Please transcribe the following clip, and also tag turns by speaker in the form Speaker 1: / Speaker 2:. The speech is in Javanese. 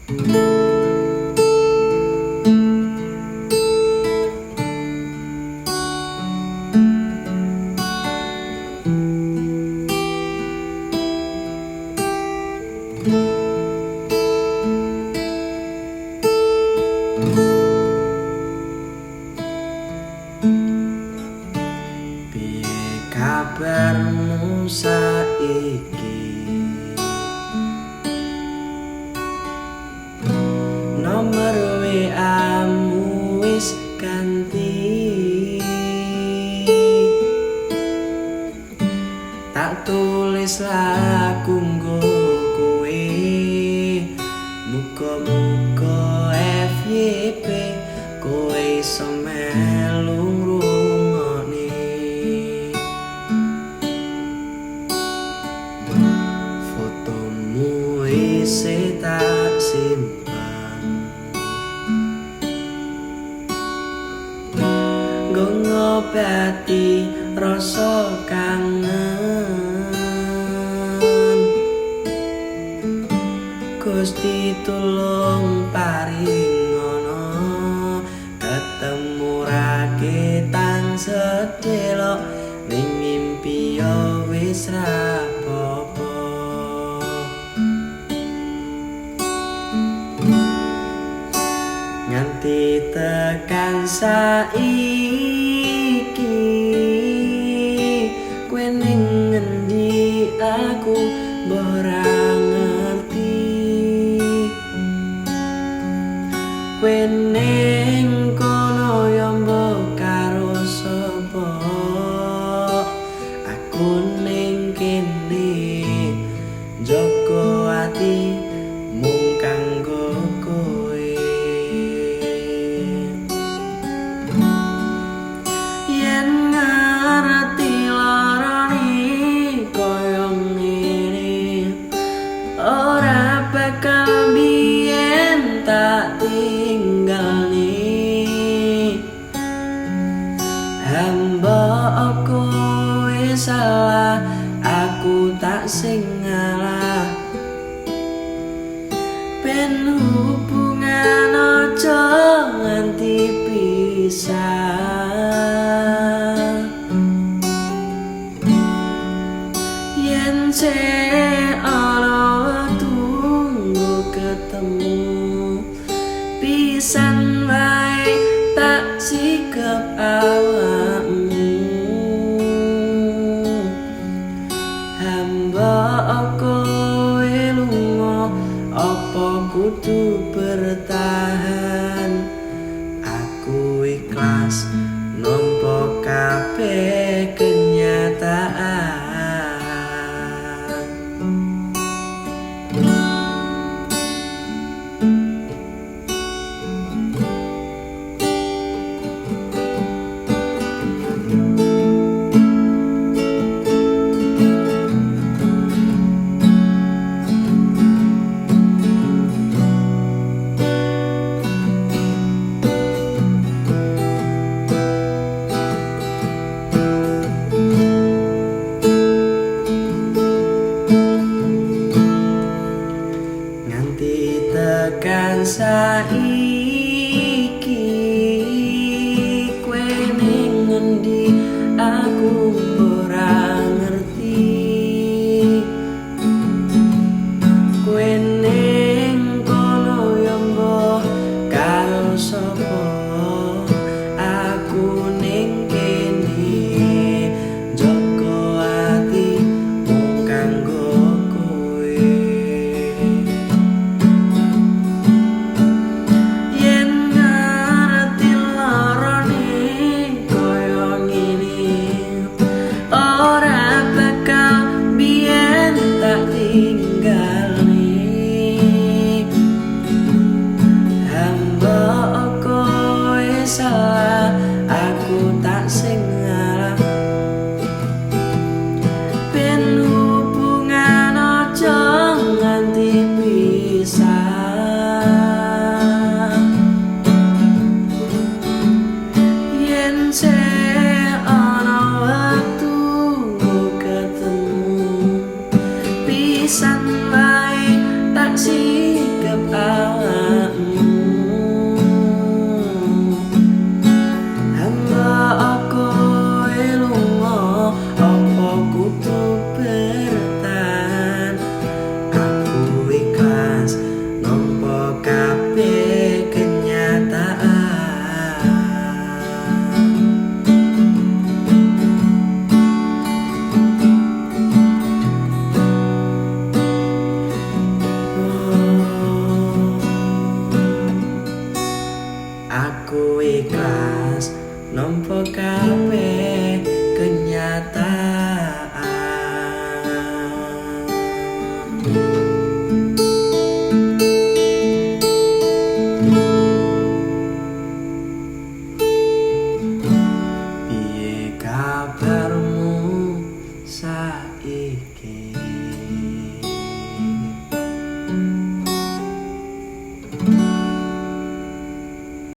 Speaker 1: Piye kabarmu saiki? Nomor WA-mu wis ganti. Tak tulis lagu nggo kowe. Muga-muga FYP kowe iso melu ngrungokne. Fotomu isih tak simpen, nggo ngobati rasa kangen. Gusti tulung paringono ketemu raketang sedelok ning mimpi yo wis rapopo. Nganti tekan saiki kowe ning ngendi aku ora ngerti. Kowe ning kono yo mbok karo sapa, aku ning kene njaga ati mung kanggo kowe. Yen ngerti larane kaya ngene, ora bakal biyen tak tinggalne. Hamba kowe salah, aku tak sing ngalah. Ben hubungan aja nganti pisah. Yen ana wektu nggo ketemu, pisan wae tak sikep awakmu. Hamba kowe lunga apa kudu bertahan? Aku ikhlas nampa kabeh kenyataan. Nganti tekan saiki kowe ning ngendi aku ora ngerti. Kowe ning kono yo mbok karo sapa, aku ning kene njaga ati mung kanggo kowe. Nampa.